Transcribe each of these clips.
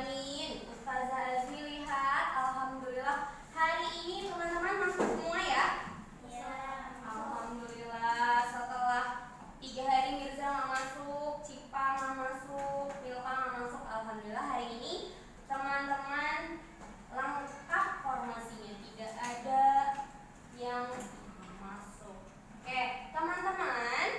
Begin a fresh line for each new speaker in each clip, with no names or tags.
Alamin. Ustazah Azmi lihat, alhamdulillah hari ini teman-teman masuk semua ya.
Ya.
Alhamdulillah, setelah 3 hari Mirza nggak masuk, Cipa nggak masuk, Milka nggak masuk. Alhamdulillah hari ini teman-teman lengkap formasinya, tidak ada yang masuk. Oke, teman-teman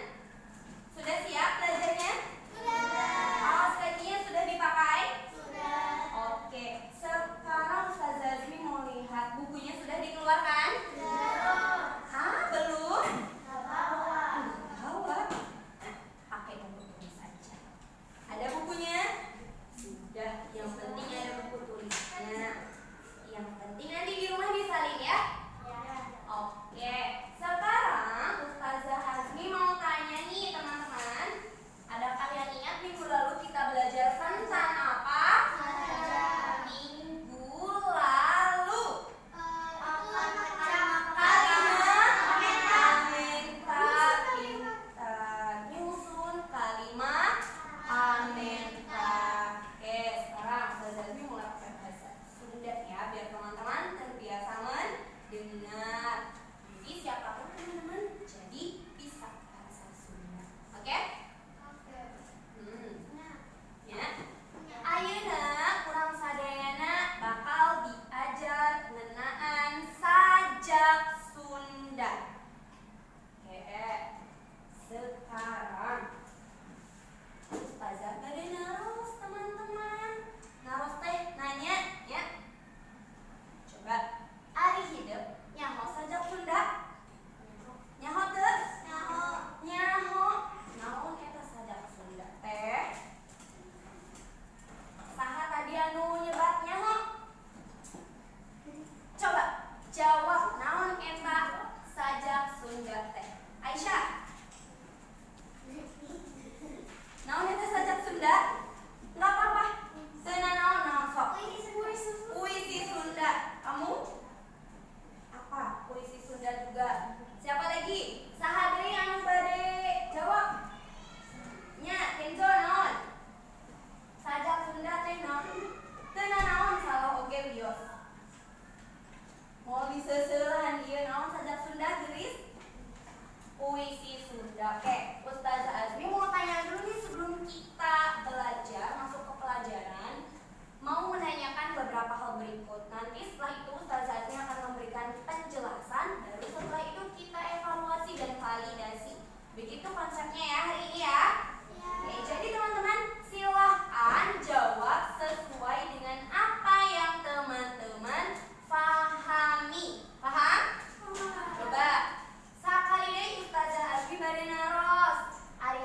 sudah siap belajarnya?
Sudah.
Alas kakinya sudah dipakai?
Sudah.
Oke, sekarang Ustazah Azmi mau lihat bukunya sudah dikeluarkan?
Sudah.
Ah, belum?
Nggak bawa.
Bawa. Pakai buku tulis saja. Ada bukunya? Sudah, yang penting ada buku tulisnya. Yang penting nanti di rumah disalin ya.
Ya.
Oke, sekarang Ustazah Azmi mau tanya nih, teman-teman. Adakah yang ingat minggu lalu kita belajar tentang apa?
Sajak.
Minggu lalu.
Kalimat.
Kalimat pamenta, pintar. Nyusun kalimat pamenta. Oke, sekarang Ustazah Azmi mulai pakai bahasa Sunda ya, biar teman-teman terbiasa mendengar. Jadi siapapun teman-teman jadi bisa bahasa Sunda. Oke? Ya. Ayeuna urang sadayana bakal diajar ngeunaan sajak Sunda. Oke. Sekarang Ustazah bade naros, teman-teman. Naros teh nanya ya. Coba, ari hidep nyaho sajak Sunda? Nyaho teu?
Nyaho.
Nyaho. Naon eta sajak Sunda teh? Saha tadi anu nyebat nyaho? Coba jawab, naon eta sajak Sunda teh? Aisyah, naon eta sajak Sunda? Enggak apa-apa. Teu naon naon, sok. Puisi Sunda. Kamu? Apa? Puisi Sunda juga. Siapa lagi? Saha deui anu bade jawab? Nya, Kenzo, naon? Sajak Sunda teh naon? Teu naon, salah oge wios. Mau diseuseuhan ieu, naon sajak Sunda, geulis? Puisi Sunda. Oke, Ustazah Azmi mau tanya dulu nih sebelum kita belajar masuk ke pelajaran, mau menanyakan beberapa hal berikut. Nanti setelah itu Ustazah Azmi akan memberikan penjelasan, baru setelah itu kita evaluasi dan validasi. Begitu konsepnya ya hari ini ya. Oke, jadi teman-teman silahkan jawab sesuai dengan apa yang teman-teman pahami. Paham? Coba. Sakali deui Ustazah Azmi bade naros. Ari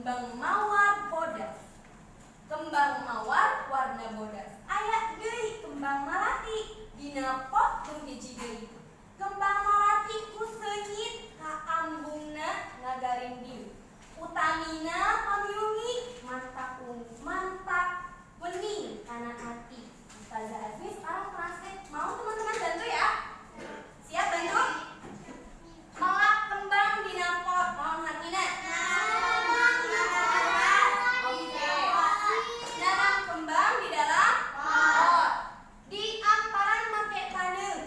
Kembang mawar bodas. Kembang mawar warna bodas. Aya deui kembang malati dina pot nu hiji deui. Kembang malati ku seungit kaambungna ngagarinding. Utamina pami wengi mantak mantak wening kana hati. Ustazah Azmi sekarang translate. Mau teman-teman bantu ya? Siap bantu? Melak kembang dina pot. Naon hartina? Oke. Nanam kembang di dalam pot. Diamparan make taneuh.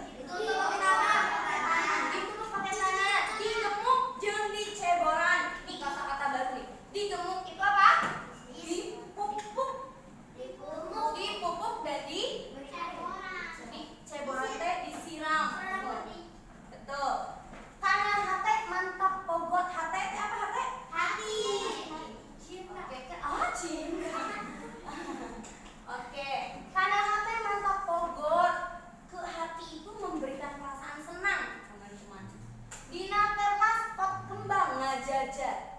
Ditutup pakai tanah. Digemuk jeung diceboran. Nih kata-kata baru nih. Digemuk itu apa? Dipupuk. Dipupuk dan di ceboran teh disiram. Betul. Kana hate mantak pogot. Hate teh apa hate? Hati. Oke, ah, cinta. Oke, kana hate mantak pogot. Ke hati itu memberikan perasaan senang, teman-teman. Dina telas pot kembang ngajajar.